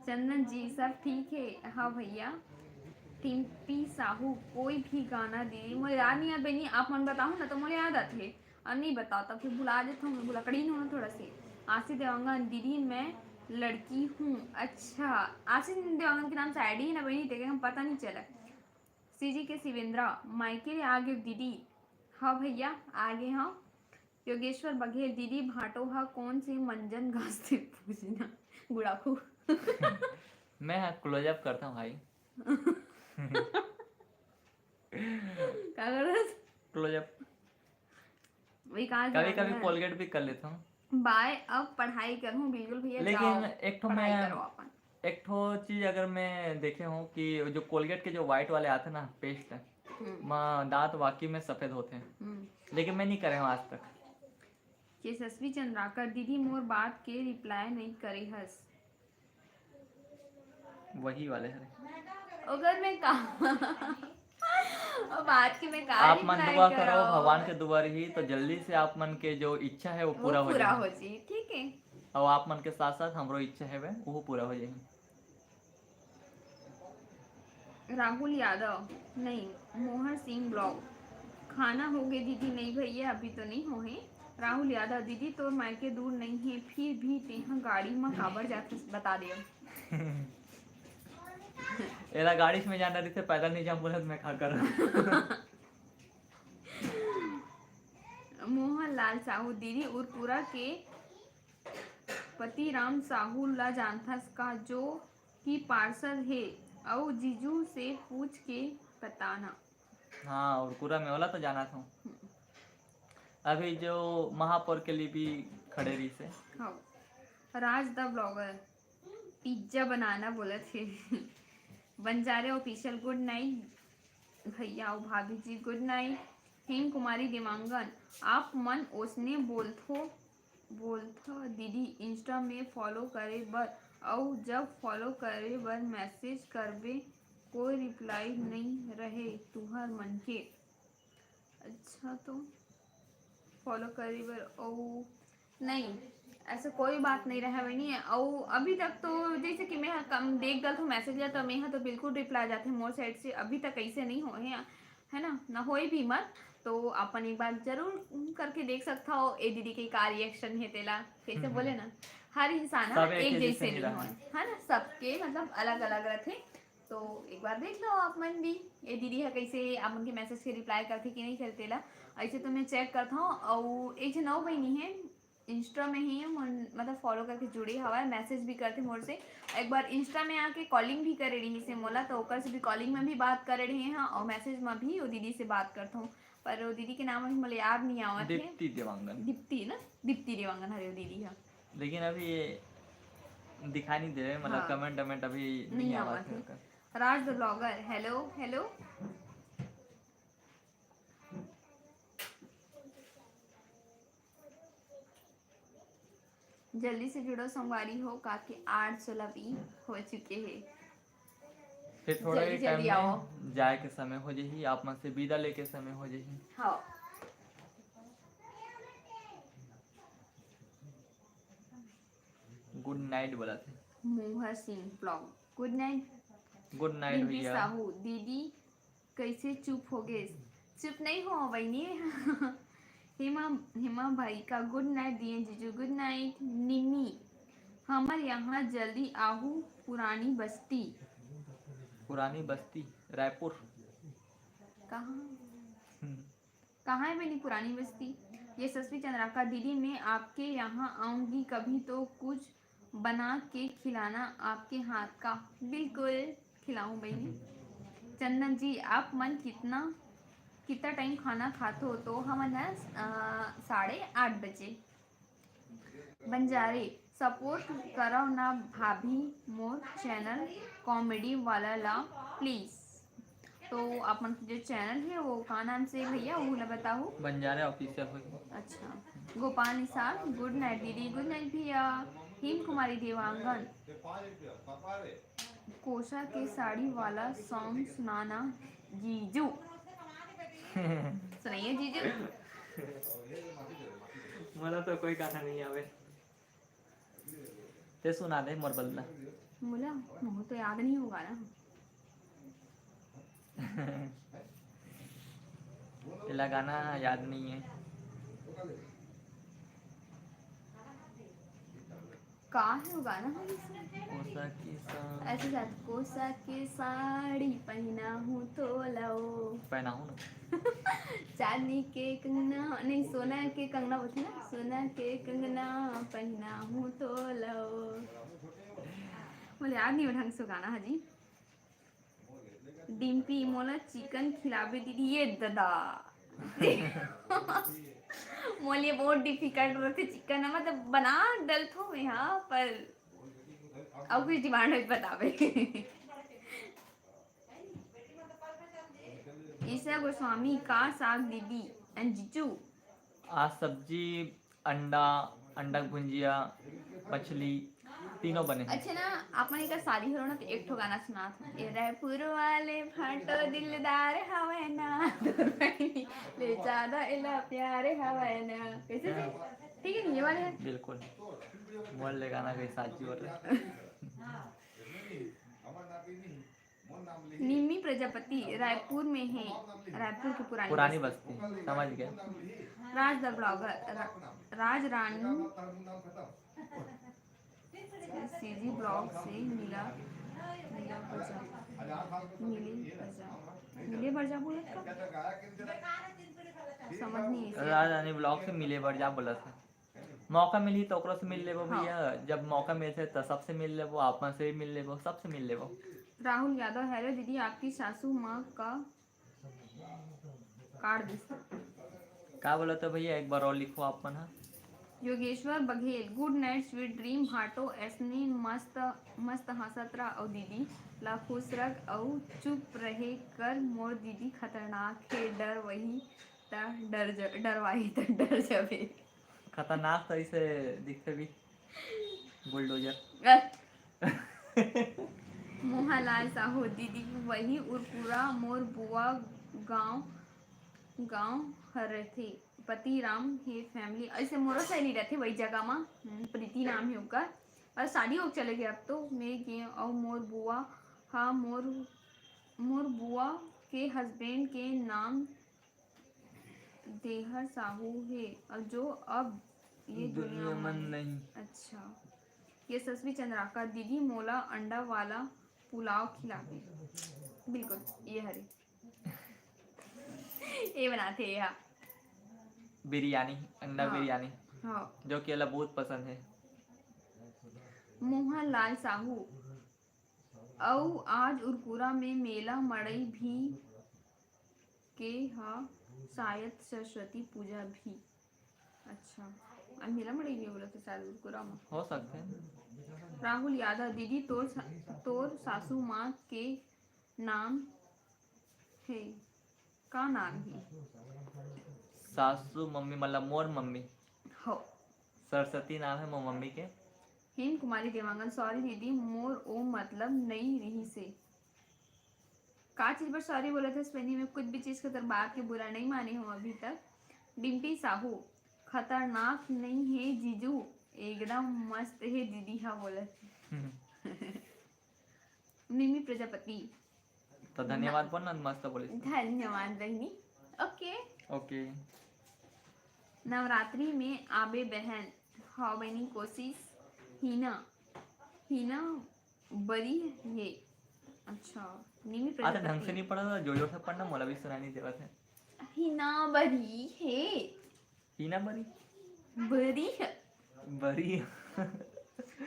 चंदन जी, सब ठीक है? हाँ भैया। टिम्पी साहू, कोई भी गाना दीदी, मोला याद नहीं आत बहिनी, आप मन बताहू ना तो मोला याद आथे, अउ नहीं बताओ तो फिर भुला देथों मैं, भुलक्कड़ी हूँ ना थोड़ा सी। आशीष देवांगन, दीदी मैं लड़की हूँ। अच्छा, आशीष देवांगन के नाम से ID है ना बहिनी, देखे हम पता नहीं चला। CG के शिवेंद्रा, मायके ले आ गए दीदी। हाँ भैया, आ गए हाँ। योगेश्वर बघेल, दीदी भांटो हा कौन से मंजन गाजथे पूछना। गुड़ाखू। मैं हा close up करता हूँ भाई। का करत? Close up। विकास कभी कभी जांगर। Colgate भी कर लेता हूँ। बाय, अब पढ़ाई करूँ। बिल्कुल भैया, लेकिन जाओ, एक ठो पढ़ाई मैं करो अपन। एक ठो चीज अगर मैं देखे हूँ कि जो Colgate के जो white वाले आते ना paste, हम्म। माँ दांत वाकई में सफेद होते हैं, हम्म। लेकिन मैं नहीं करे हूँ आज तक। यशस्वी चंद्राकर, दीदी मोर बात के reply नहीं करे हस। वही वाले हरे। ओकर में का? अब आज के में का आप मन reply दुआ करो, करव? भगवान के दुआ रही तो जल्दी से आप मन के जो इच्छा है वो वो पूरा हो पूरा जाए। हो जी, ठीक है। और आप मन के साथ साथ हमरो इच्छा है वो पूरा हो जाए। राहुल यादव, नहीं, मोहर सिंह vlog, खाना हो गए दीदी? नहीं भैया, अभी तो नहीं हो है। राहुल यादव, दीदी तोर मायके दूर नहीं है, फिर भी तेहा गाड़ी में काबर जाथस, बता दे। एला गाड़ी में जाना रहिथे, पैदल नहीं जाऊं बोले तो मैं का करूं? मोहन लाल साहू, दीदी उरपुरा के पतिराम साहू ला जानथस का, जो कि पार्षद हे, अउ जीजू से पूछ के बताना। हाँ, उरपुरा में ओला तो जाना था। हम्म। अभी जो महापौर के लिए भी खड़े रही से। हाँ। राज द vlogger, pizza बनाना बोलत हे। बंजारे Official, good night भैया अउ भाभी जी, good night। हेम कुमारी देवांगन, आप मन ओसने बोलथो, बोलथ दीदी, Insta में follow करे बर, अउ जब follow करे बर message करबे, कोई reply नई रहे तुहर मन के। अच्छा, तो follow करे बर अउ नहीं, ऐसा कोई बात नहीं रहा बहिनी। अउ अभी तक तो जैसे कि मैं ह कम देख गल तो message ला, तो मैं ह तो बिल्कुल reply जाथे मोर side से। अभी तक ऐसे नहीं होए हे, है ना, ना होए भी मत। तो अपन एक बार जरूर करके देख सकता हो ए दीदी के का reaction है तेला, कैसे हम्म, बोले हम्म। ना, हर इंसान ह सब एक एक जैसे जैसे नहीं नहीं रहा होए, है। है ना, सबके मतलब अलग अलग रहते। तो एक बार देख लो आप मन भी, ये दीदी है कैसे आप मन के message के reply करथे कि नहीं करथे ला। ऐसे तो मैं check करता हूँ। और एक झन अउ बहिनी है, Insta में ही मोर, मतलब follow करके जुड़े हवा है, message भी करथे मोर से। एक बार Insta में आके calling भी करे रही से मोला, तो ओकर से भी calling में भी बात करे रही हाँ, और message में भी वो दीदी से बात करता हूँ, पर वो दीदी के नाम अभी मोला याद नहीं आवत है। दीप्ति देवांगन। दीप्ति ना, दीप्ति देवांगन हरे वो दीदी है। लेकिन अभी ये दिखाई नहीं दे रहे, मतलब हाँ। Comment वमेंट अभी नहीं नहीं आवत आवत है है। ओकर। राज द vlogger, hello, hello। जल्दी से जुड़ो संगवारी हो, काके आठ सोलह भी हो चुके हैं। फिर थोड़ा जल्दी, ही जल्दी time में आओ। जाए के समय हो जाही, आप मन से विदा लेके समय हो जाही। हाँ। Good night बोला थे। मोहर Singh vlog, good night। Good night Rimpy भैया। साहू, दीदी कैसे चुप हो गए? चुप नहीं हो बहिनी। हेमा, हेमा भाई का good night दिए जीजू, good night। निमी, हमर यहाँ जल्दी आहू पुरानी बस्ती। पुरानी बस्ती, रायपुर। कहाँ? हम्म। कहाँ है बहिनी पुरानी बस्ती? यशस्वी चंद्राकर, दीदी, मैं आपके यहाँ आऊंगी कभी, तो कुछ बना के खिलाना आपके हाथ का। बिल्कुल खिलाऊं बहनी। चंदन जी, आप मन कितना, कितना टाइम खाना खाथो? तो हमन ह, अ, साढ़े आठ बजे। बंजारे, सपोर्ट करव ना भाभी, मोर चैनल कॉमेडी वाला ला प्लीज। तो आप मन के जो चैनल है वो का नाम से भैया, वो ला बताओ। बंजारे ऑफिशियल होई। अच्छा, गोपाल निषाद, गुड नाइट दीदी। गुड नाइट भैया। हिम कुमारी देवांगन, कोसा के साड़ी वाला सॉन्ग सुनाना जीजू। सुनाइए जीजू। मोला तो कोई गाना नहीं आवे। ते सुना दे मोर बदला। मोला, मोह तो याद नहीं होगा ना। एला गाना याद नहीं है। का है वो गाना? कोसा के साड़ी। ऐसे शायद, कोसा के साड़ी पहना हूँ तो लो। पहना हूँ ना। चांदी के कंगना, नहीं, सोना के कंगना बोलते ना, सोना के कंगना पहना हूँ तो लो। मोला याद नहीं ढंग से गाना है जी। डिम्पी, मोला चिकन खिलाबे दीदी। ये दादा। मोला ये बहुत डिफिकल्ट रहते चिकन, मतलब बना डलथो मैं, हाँ, पर अब कुछ डिमांड होई बताबे। ईशा गोस्वामी, का साग दीदी and जीजू? आज सब्जी अंडा, अंडा के भुंजिया, मछली, तीनों बने। अच्छा ना, आप मन एकर शादी हो ना, तो एक ठो गाना सुनात हूँ। ए रायपुर वाले भाटो दिलदार हवय ना, दूर बहिनी ले ज्यादा एला प्यार हवय ना। कैसे जी? ठीक है, ये वाले है। बिल्कुल। मोर ले गाना के साथ जी बोल रहे। निम्मी प्रजापति रायपुर में है, रायपुर की पुरानी पुरानी बस्ती। बस्ती, समझ गया। राज द ब्लॉगर, रा-, राज रानी सीजी ब्लॉग से मिला, मिला बजा, मिले बजा, मिले बजा बोलत का? समझ नहीं है। राज रानी ब्लॉग से मिले बर जा बोला था। मौका मिली तो ओकरो से मिल लेबो हाँ। भैया, जब मौका मिलथे तो सबसे मिल लेबो, आप मन से भी मिल लेबो, सबसे मिल लेबो। राहुल यादव, हेलो दीदी, आपकी सासू माँ का कार्ड दिस। का बोला तो भैया, एक बार और लिखो आप मन हा। योगेश्वर बघेल, गुड नाइट स्वीट ड्रीम भाटो, ऐसने मस्त मस्त हंसत रह अउ दीदी ला खुश रख अउ चुप रहे कर, मोर दीदी खतरनाक हे, डर वही त डर ज-, डरवाही त डर जबे। खतरनाक तो ऐसे दिखते भी बुलडोजर। अ। मोहनलाल साहू, दीदी वही उरपुरा मोर बुआ गांव, गांव हर रहथे। पति राम हे फैमिली, ऐसे मोरो सहेली रहथे वही जगह मा। हम्म, प्रीति नाम हे ओकर। और शादी हो चले गए अब तो। मैं गे अउ मोर बुआ हा, मोर, मोर बुआ के हस्बैंड के नाम देहर साहू हे, और जो अब ये दुनिया दुनिया मन मन नहीं। अच्छा, यशस्वी चंद्राकर, दीदी मोला अंडा वाला पुलाव खिलाबे। बिल्कुल, ये हरे। ये बनाथे ये हा। बिरयानी, अंडा हाँ। बिरयानी, हाँ। जो कि एला बहुत पसंद है। मोहन लाल साहू, अउ आज उरकुरा में मेला मड़ई भी के हा, शायद सरस्वती पूजा भी। अच्छा, आज मेला मड़ई भी बोला तो शायद उरकुरा में। हो सकते हैं। राहुल यादव, दीदी तोर सा-, तोर सासू माँ के नाम हे, का नाम हे? सासू मम्मी मतलब मोर मम्मी। हो। सरस्वती नाम है मोर मम्मी के। हेम कुमारी देवांगन, सॉरी दीदी, मोर ओ मतलब नई रही से। का चीज पर सॉरी बोलत हस बहिनी? मैं कुछ भी चीज के तोर बात के बुरा नहीं माने हूँ अभी तक। डिम्पी साहू, खतरनाक नहीं है जीजू, एकदम मस्त है दीदी, हाँ बोलत। हम्म। निमी प्रजापति। तो धन्यवाद बोल ना, मस्त बोलिस। धन्यवाद बहिनी। ओके। ओके। नवरात्रि में आबे बहन। हाँ बहिनी, कोशिश। हीना, हीना बरी हे। अच्छा, निमी आ तो ढंग से प्रजापति। नहीं पढ़ा था, जोर जोर से पढ़ना, मोला भी सुनाई नहीं देवत है। हीना बरी हे। टीना बरी। बरी। बरी।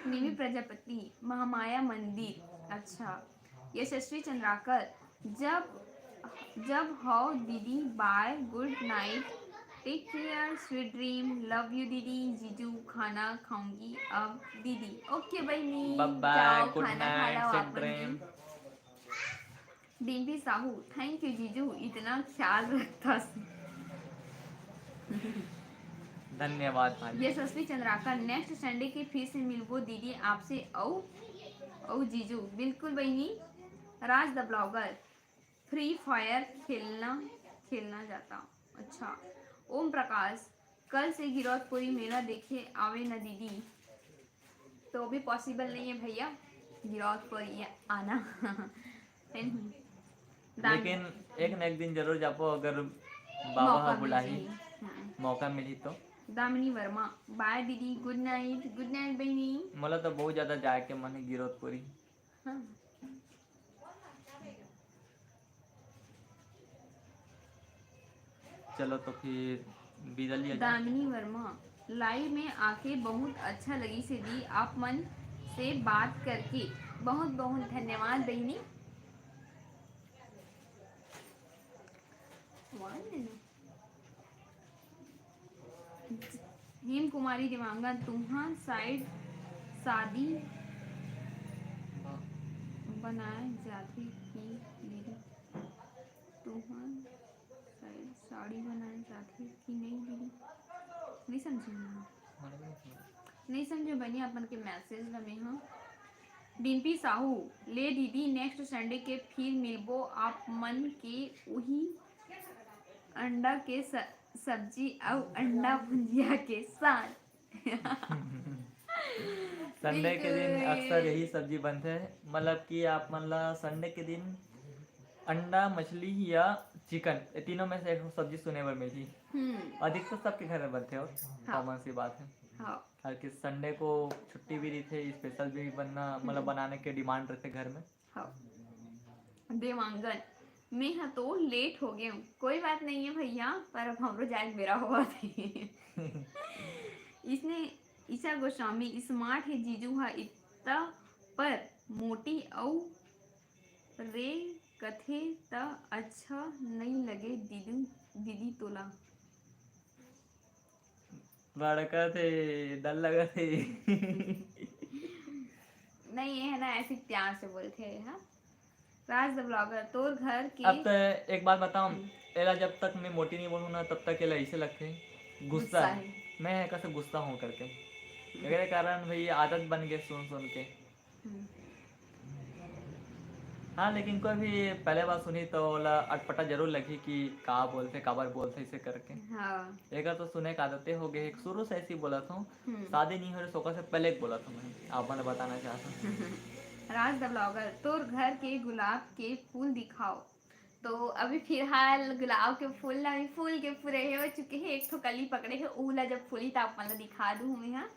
निमी प्रजापति, महामाया मंदिर। अच्छा। यशस्वी चंद्राकर, जब जब हो दीदी, bye, good night, take care, sweet dream, love you दीदी। जीजू, खाना खाऊंगी अब दीदी। OK बहिनी, Bye bye, जाओ, good खाना खा night, लो sweet आप मन dream। भी। डिम्पी साहू, thank you जीजू, इतना ख्याल रखथस। धन्यवाद भाई। यशस्वी चंद्राकर, next Sunday के फिर से मिलबो दीदी आपसे। औ औ जीजू, बिल्कुल बहिनी। राज द ब्लॉगर, Free Fire खेलना खेलना जाता। अच्छा। ओम प्रकाश, कल से गिरौदपुरी मेला देखे आवे न दीदी। तो अभी possible नहीं है भैया गिरौदपुरी आना। है नहीं? दान- लेकिन एक न एक दिन जरूर जाबो, अगर बाबा मौका ह बुलाही, मिलही। हम्म। मौका मिलही तो। दामिनी वर्मा, bye दीदी, good night। Good night बहिनी। मोला तो बहुत ज्यादा जाए के मन है गिरौदपुरी। हाँ। चलो तो फिर विदा लिया जाए। दामिनी वर्मा, live में आके बहुत अच्छा लगिस दी, आप मन से बात करके। बहुत बहुत धन्यवाद बहिनी। हेम कुमारी देवांगन, तुम्हार side शादी बनाए जाथे कि दीदी? तुम्हार side शादी बनाए जाथे कि नहीं दीदी? नहीं समझे मैं। नहीं समझे बनी अपन के message ला मैं, हाँ। डिम्पी साहू, ले दीदी, next Sunday के फिर मिलबो आप मन के उही अंडा के स-, सब्जी अउ अंडा भुंजिया के साथ। Sunday के दिन अक्सर यही सब्जी बनथे, मतलब कि आप मन ला Sunday के दिन अंडा, मछली या chicken, ये तीनों में से एक सब्जी सुने बर मिलही। हम्म। अधिकतर सबके घर में बनथे और हाँ। common सी बात है। हाँ। हर किस Sunday को छुट्टी भी रहिथे, special भी बनना, मतलब बनाने के demand रहिथे घर में। हाँ। देवांगन, मैं हा तो late हो गए हूँ। कोई बात नहीं है भैया, पर अब हमरो जाए के बेरा होवत हे। इसने ईशा गोस्वामी, smart है जीजू हा इतना, पर मोटी अउ रे कथे त अच्छा नहीं लगे दीदी, दीदी तोला। भड़कत हे, डर लगत हे। नहीं, ये है ना, ऐसे प्यार से बोलते हैं, हाँ। राज द ब्लॉगर, तोर घर के अब तो एक बात बताऊं, एला जब तक मैं मोटी नहीं बोलूँ ना, तब तक एला ऐसे लगथे गुस्सा गुस्सा है। है। मैं कैसे गुस्सा हूँ करके, एकरे कारण भाई आदत बन गए सुन सुन के। हम्म। हाँ, लेकिन कोई भी पहले बार सुनी तो ओला अटपटा जरूर लगी कि का बोलथे, काबर बोलथे इसे करके। हाँ। एकर तो सुने का आदते हो गए, शुरू से ऐसी बोला था। हम्म। शादी नहीं हो रही, सोका से पहले एक बोला था मैं, आप मैंने बताना चाहता हूँ। राज द ब्लॉगर, तोर घर के गुलाब के फूल दिखाओ। तो अभी फिलहाल गुलाब के फूल ला अभी फूल के पूरे हो चुके हैं, एक ठो कली पकड़े है, ऊ ला जब फूली त आप मन ला दिखा दूँ मैं, हाँ।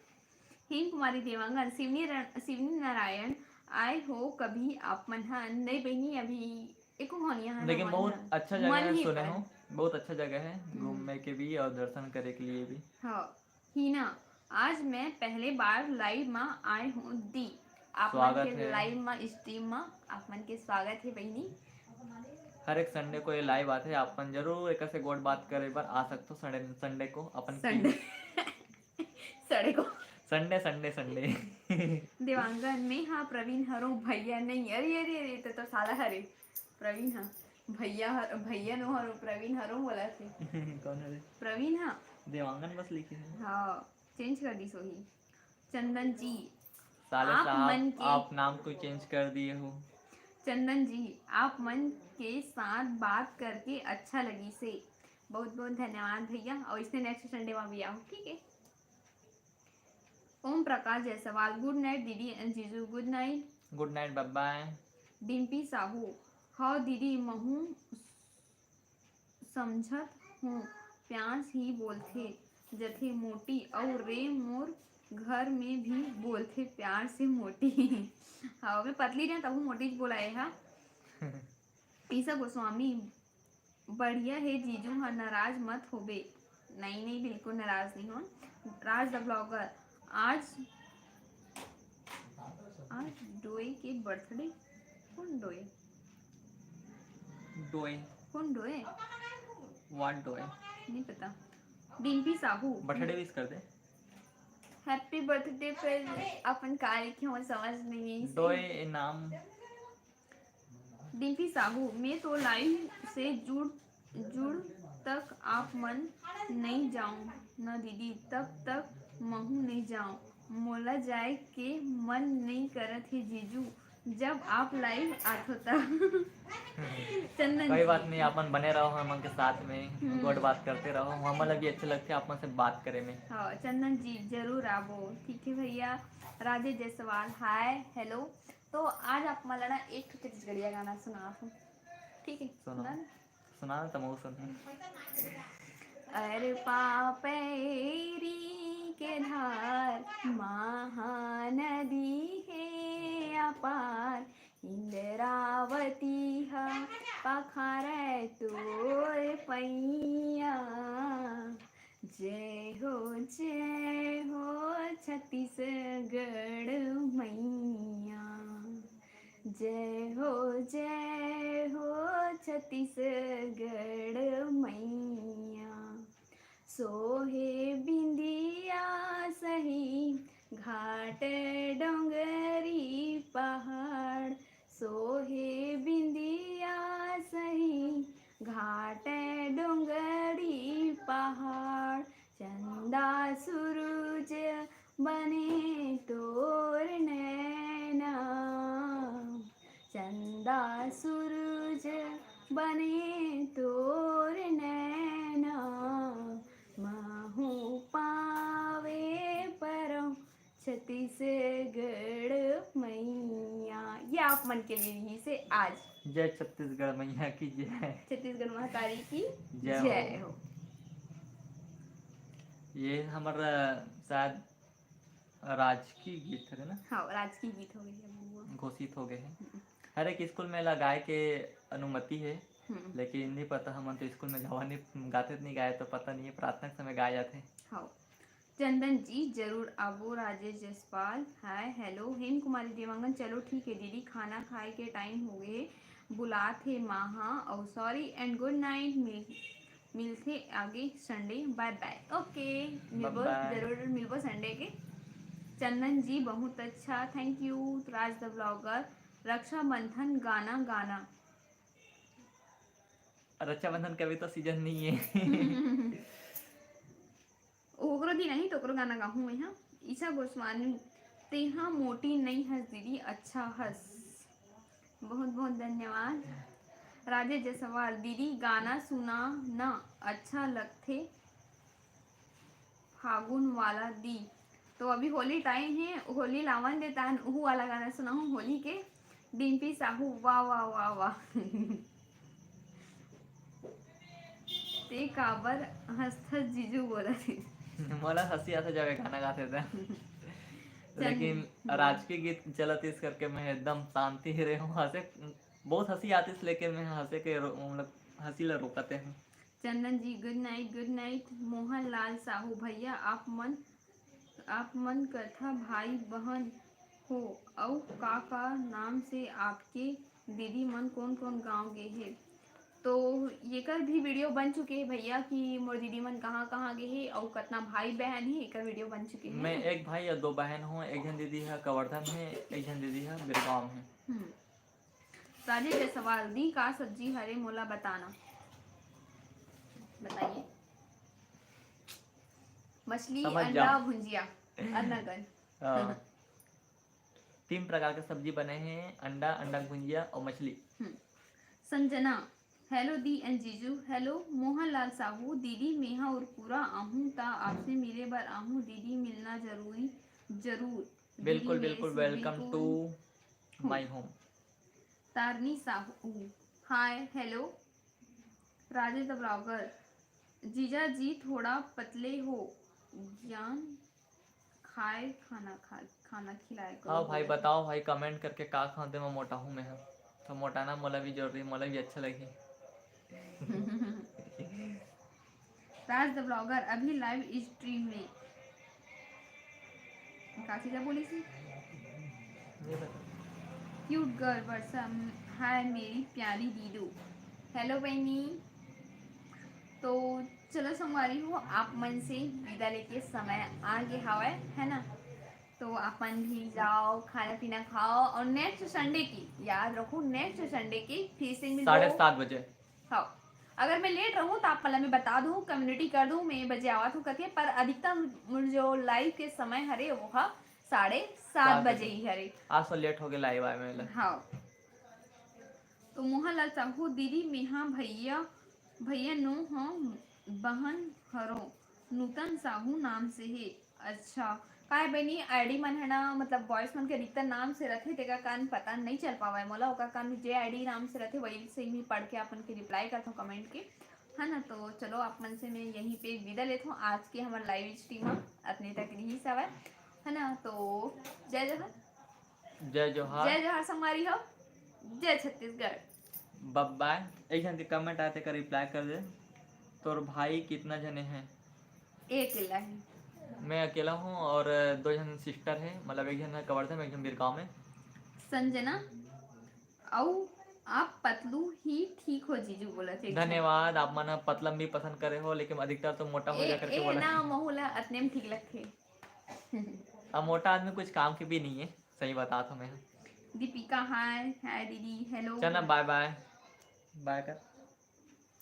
हेम कुमारी देवांगन, शिवनी रण-, शिवनी नारायण, आए हो कभी आप मन हा? नहीं बहिनी, अभी एको घाव नहीं है ना, लेकिन मन बहुत हा। अच्छा मन जगह है, ही सुने पर। हो, बहुत अच्छा जगह है हम्म। घूमने के भी और दर्शन करे के लिए भी। हाँ। हीना, आज मैं पहले बार live मा आए हूँ दी। आप मन स्वागत के है। Live मा, stream मा आप मन के स्वागत है बहिनी। हर एक Sunday को ये live आते हैं, आप मन जरूर एक से गोठ बात करे बर आ सकते हो। Sunday, Sunday को अपन Sunday। सड़े को। Sunday, Sunday, Sunday। देवांगन, मैं हाँ प्रवीण हरो भैया नहीं। अरे, अरे, अरे, तो, तो साला हरे। प्रवीण हाँ। भैया हर-, भैया नो हरो, प्रवीण हरो बोला थे। कौन है रे? प्रवीण हाँ। देवांगन बस लिखे हैं। हाँ, change कर दी सोही। चंदन जी, साले आप साहब, मन के आप नाम को change कर दिए हो। चंदन जी, आप मन के साथ बात करके अच्छा लगी से। बहुत बहुत धन्यवाद भैया, और इसने next Sunday मा भी आओ, ठीक है। ओम प्रकाश जायसवाल, good night दीदी and जीजू, good night। Good night, bye bye। Dimpy Sahu, हाँ दीदी, महू समझत हूँ, प्यार ही बोलथे जथे मोटी, अउ रे मोर घर में भी बोलथे प्यार से मोटी। हाँ, मैं पतली रहे तभू मोटी बोलाए हा। ईशा गोस्वामी, बढ़िया हे जीजू हा, नाराज मत होबे। नहीं, नहीं, बिल्कुल नाराज नहीं हूँ। राज द ब्लॉगर, आज, आज डोए के बर्थडे। कौन डोए? डोए। कौन डोए? What डोए? नहीं पता। डिम्पी साहू, बर्थडे विश कर दे। Happy birthday. पर अपन का लिखे हो, समझ नहीं आई। डोए नाम। डिम्पी साहू, मैं तो लाइव से जुड़ जुड़ तक आप मन नहीं जाऊं ना दीदी, तब तक महू नहीं जाऊं। मोला जाए के मन नहीं करत हे जीजू, जब आप लाइव आथो तब। चंदन कोई जी। बात नहीं, अपन बने रहो हमन के साथ में, हम्म। गुड बात करते रहो, हमन ला भी अच्छा लगथे आप मन से बात करे में। हाँ, चंदन जी जरूर आबो। ठीक है भैया। राजेश जायसवाल, हाय, हेलो। तो आज आप मन ला ना एक ठो छत्तीसगढ़िया गाना सुना हूँ, ठीक है? सुनाओ। सुना ना? सुना ना, तमो सुन। अरे पापेरी के धार महानदी हे अपार, इंद्रावती ह पखारे तोर पैया। जय हो, जय हो छत्तीसगढ़ मैया। जय हो, जय हो छत्तीसगढ़ मैया। सोहे बिंदिया सही घाट डोंगरी पहाड़, सोहे बिंदिया सही घाट डोंगरी पहाड़। चंदा सूरज बने तोर नैना, चंदा सूरज बने तोर नैना, महू पावे परौं छत्तीसगढ़ मैया। ये आप मन के लिए ही से आज। जय छत्तीसगढ़ मैया की जय। छत्तीसगढ़ महतारी की जय जय हो। हो। ये हमर, अ, शायद राजकीय गीत हरे ना, हाँ, राजकीय गीत हो गए हैं वो। घोषित हो गए हैं। हर एक स्कूल में लगाए के अनुमति है, हम्म। लेकिन नहीं पता, हमन तो स्कूल में जावा नहीं, गाते तो नहीं गाए, तो पता नहीं है, प्रार्थना के समय गाए जाते हैं। हाँ, चंदन जी जरूर आबो। राजेश जसपाल, हाय, हेलो। हेम कुमारी देवांगन, चलो ठीक है दीदी, खाना खाए के टाइम हो गए, बुलात हे माँ हा, और सॉरी एंड गुड नाइट। मिल मिलथे आगे संडे, बाय बाय। ओके, मिलबो, बाय बाय। जरूर मिलबो संडे के। चंदन जी बहुत अच्छा, thank you. Raj the blogger, Rakshabandhan गाना गाना। रक्षाबंधन के अभी तो सीजन नहीं है। ओकरो दिन आही तो ओकरो गाना गाहूँ मैं, हाँ। ईशा गोस्वामी, तेहा मोटी नई हस दीदी, अच्छा हस। बहुत बहुत धन्यवाद। राजेश जायसवाल, दीदी गाना सुना ना, अच्छा लगथे फागुन वाला दी। तो अभी होली टाइम है, होली लावन दे तान उहू वाला गाना सुनाहूँ होली के। डिम्पी साहू, वाह वाह वाह वाह। ते काबर हंसथस जीजू बोलत हे। मोला हंसी आथे जब ये गाना गाथे त। चल। लेकिन हम्म। राजकीय गीत चलत इस करके मैं एकदम शांति ही रहे हूँ। हंसे, बहुत हंसी आतिस, लेकिन मैं हंसे के रो-, मतलब हंसी ला रोकते हूँ। चंदन जी, गुड नाइट, गुड नाइट। मोहन लाल साहू, भैया आप मन, आप मन कथा भाई बहन हो, अउ का का नाम से आपके दीदी मन कोन कोन गांव गे हे? तो येकर भी वीडियो बन चुके हे भैया कि मोर दीदी मन कहाँ कहाँ गे हे अउ कतना भाई बहन हे, एकर वीडियो बन चुके हे। मैं एक भाई या दो बहन हूँ। एक झन दीदी है कवर्धन है, एक झन दीदी है बिरगांव है। हम्म। राजेश जायसवाल, दी का सब्जी हरे मोला बताना, बताइए। मछली, समझ अंडा, जाओ। भुंजिया, अन्नागन। हाँ। तीन प्रकार के सब्जी बने हैं, अंडा, अंडा के भुंजिया और मछली। हम्म। संजना, हेलो दी एंड जीजू। हेलो मोहन लाल साहू, दीदी मेहा उरपुरा आहूँ ता आपसे मिले बर आहूँ दीदी, मिलना जरूरी, जरूर। दीदी बिल्कुल मेरे बिल्कुल, से वेलकम बिल्कुल टू हूँ। My home. Tarni Sahu, hi, hello. Rajesh the blogger, जीजा जी थोड़ा पतले हो, ज्ञान खाए खाना खा, खाना खिलाए करो हाँ भाई, बोला। बताओ भाई, कमेंट करके का खाते मैं मोटा हूँ मैं। तो मोटाना मोला भी जरूरी, मोला भी अच्छा लगी। राज द ब्लॉगर अभी लाइव स्ट्रीम में का चीज बोली सी? ये बता। क्यूट गर्ल वर्षा, हाय मेरी प्यारी दीदू। हेलो बहनी। तो चलो संगवारी हो, आप मन से विदा लेके समय आ गे हावय, है ना? तो आप मन भी जाओ, खाना पीना खाओ और नेक्स्ट संडे की याद रखो, नेक्स्ट संडे की फिर से मिलबो। साढ़े सात बजे। हाँ, अगर मैं लेट रहूँ तो आप मन ला मैं बता दूँ, कम्युनिटी कर दूँ, मैं ये बजे आवत हूँ करके, पर अधिकतम जो लाइव के समय हरे वो हा साढ़े सात सात बजे बजे। ही हरे। आज तो लेट हो गया लाइव आए में। हाँ, तो मोहन लाल साहू दीदी, मेहा भैया, भैया नो ह बहन हरो, नूतन साहू नाम से हे। अच्छा, काय बनी आईडी मन है ना, मतलब बॉयज मन के अधिकतर नाम से रथे, तेका कारण पता नहीं चल पावे मोला, ओकर कारण जे आईडी नाम से रथे वही से ही पढ़ के अपन के रिप्लाई करथो कमेंट के, है ना। तो चलो आप मन से मैं यहीं पे विदा लेथो, आज के हमार लाइव स्ट्रीम अतने तक रही सवाल, है ना। तो जय जोहार। जय जोहार। जय जोहार संगवारी हो, जय छत्तीसगढ़। बाय बाय। एक जन के कमेंट आए तेकर रिप्लाई कर दे। तोर भाई कितना जने हैं? एक ला ही। मैं अकेला हूँ और दो जन सिस्टर है, मतलब एक जन है कवर्धा में, एक जन बिरगांव में। संजना, अउ आप पतलू ही ठीक हो जीजू बोला थे। धन्यवाद। आप मन पतलम भी पसंद करे हो, लेकिन अधिकतर तो मोटा हो ए, जा करके ए बोला। ना महू ला अतने में ठीक लगथे। अब मोटा आदमी कुछ काम के भी नहीं है, सही बता तो मैं। दीपिका हाय, हाय दीदी, हेलो। चल ना, बाय बाय। बाय कर।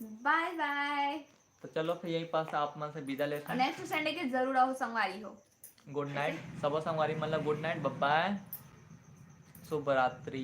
बाय बाय। तो चलो फिर यही पास आप मन से विदा लेते हैं। नेक्स्ट संडे के जरूर आओ संगवारी हो। गुड नाइट सबो संगवारी मन ला, गुड नाइट, बाय बाय, शुभ रात्रि।